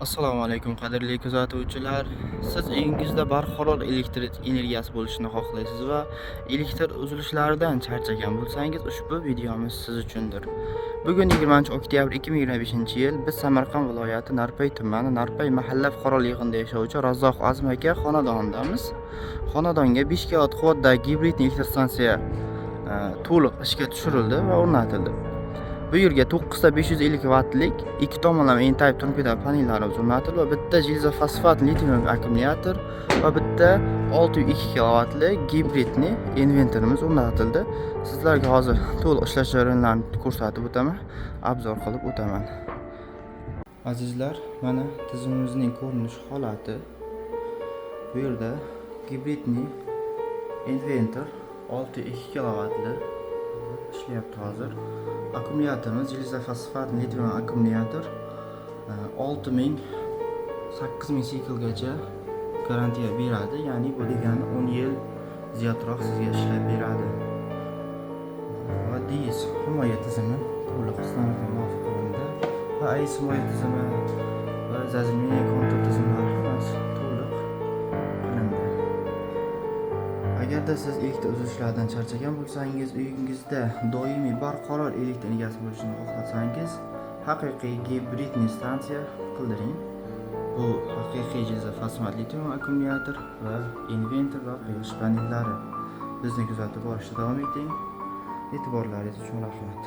Assalomu alaykum, qadrli kuzatuvchilar. Siz uyingizda barqaror elektr energiyasi bo'lishini xohlaysiz va elektr uzilishlaridan charchagan bo'lsangiz, ushbu videomiz siz uchundir. Bugun 20 oktyabr 2025-yil, biz Samarqand viloyati Narpay tumani, Narpay mahalla fuqarolar yig'inida yashovchi Razzoq Azim aka xonadonidamiz. Xonadonga 5 kV quvvatdagi gibrid elektr stansiya to'liq ishga tushirildi va o'rnatildi. Bu yerga 9 ta 550 vattlik ikki tomonlama N-type trubka panellarimiz o'rnatildi va bitta железофосфат литий akkumulyator va bitta 6,2 kilovatli гибридный inventorimiz o'rnatildi. Sizlarga hozir to'liq ishlash jarayonlarini ko'rsatib o'taman, обзор qilib o'taman. Azizlar, mana tizimimizning ko'rinish holati. Bu yerda гибридный inventor 6,2 kilovatli ishlayapti hozir. Akkumulyatorimiz железофосфат литий akkumulyator, 6000, 8000 siklgacha garantiya beradi, ya'ni bu degani 10 yil ziyodroq sizga ishlab beradi. Va DIS himoya tizimi to'liq standartga muvofiq qilindi va AIS himoya tizimi va заземление kontur tizimlari hammasi to'liq qilindi. Agarda siz elektr uzilishlardan charchagan bo'lsangiz, uyingizda doimiy barqaror elektr energiyasi bo'lishini xohlasangiz, haqiqiy гибридный stansiya qildiring. Bu haqiqiy железофосфат литий akkumulyator va inventor va quyosh panellari. Bizni kuzatib borishda davom eting. E'tiborlaringiz uchun rahmat.